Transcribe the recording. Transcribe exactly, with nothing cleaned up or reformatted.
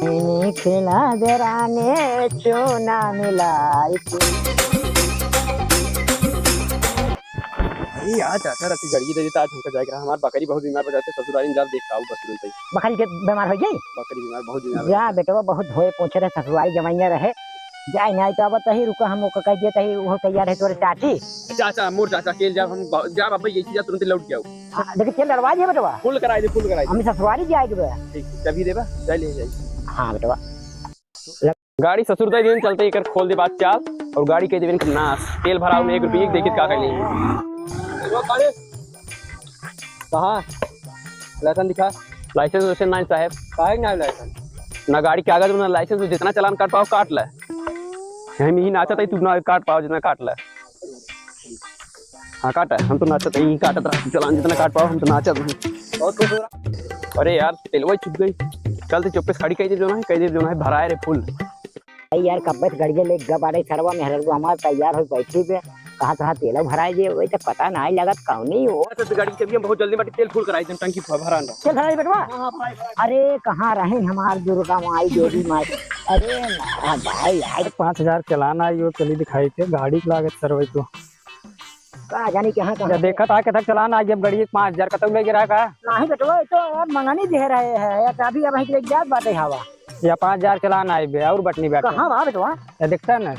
खिला दे रानी चूना मिलाई के। अरे यार, चाचा, राती गड़िया दे देता, आज हमका जाए के रहा। हमार बकरी बहुत बीमार बा, जाते ससुरारी में जाब, देख के आऊ बस तुरंत ही। बकरी के बीमार होइ गई? बकरी बीमार, बहुत बीमार बा। जा बेटवा, बहुत धोए पोछे रहे, ससुरारी जमैया रहे। जाए नाहीं तो अब तही रुका, हम ओका कह दिया, तही वो तैयार है तोरे चाची। चाचा, मोर चाचा, केल जाब, हम ब-, जाब, अब यही जा, तुरंत लौट के आऊ। हाँ, देखिए, तेल डलवा दिया बेटवा। फुल कराई दे, फुल कराई दे। हम ससुरारी जाए के बा। ठीक, चाबी देबा, जाए ले जाई। हाँ बेटवा। गाड़ी ससुर दे दिन चलते एकर खोल दे बात चाल और गाड़ी कह देबे इनकर नाश। तेल भराऊ में एक रुपये एक देखित का कर ली। कहाँ? लाइसेंस वाइसेंस नाहीं साहेब। काहे ना लाइसेंस? ना गाड़ी कागज ना लाइसेंस, जितना चालान काट पाओ काट ले। हम यही नाचत है, तू ना काट पाओ जितना काट ले। हाँ काट है, हम तो नाचत है, यही काटत रहा, चालान जितना काट पाओ हम तो नाचत हैं। बहुत खुश हो रहा। अरे यार, तेलवा ही छूट गई। चल ते चुप्पे से खड़ी कह दे जो ना, कह दे जो ना, भराए रे फुल। अरे यार, कब्बे से गड़िया लेके गप आ रही सरवा, मेहररुआ हमार तैयार होइ बैठी बे। कहाँ, कहाँ तेल भराए जे, वही तो पता नाहीं लगत कौनी हो। अच्छा, तो गाड़ी की चाबी हम बहुत जल्दी बाटी, तेल फुल कराई देम, टंकी भरा ना। चल भराई बेटवा। हाँ, हाँ, भराई, भराई। अरे, कहाँ रहे हमार दुर्गा माई, देवी माई? अरे ना भाई, यार। पाँच हजार चालान आई, वो चली दिखाई थे, गाड़ी के लागत सरवई तो। का जानी कहाँ, कहाँ या देखत आ, केतक चालान आई, अब गाड़ी के पाँच हजार कतक ले गिरा का? नाहीं बेटवा, ये तो यार मंगनी दे रहे हैं, या चाबी अब एक जात बाटे हवा। या पाँच हजार चालान आई बे, और बटनी बैठे। कहाँ बा बेटवा? या देखता है ना?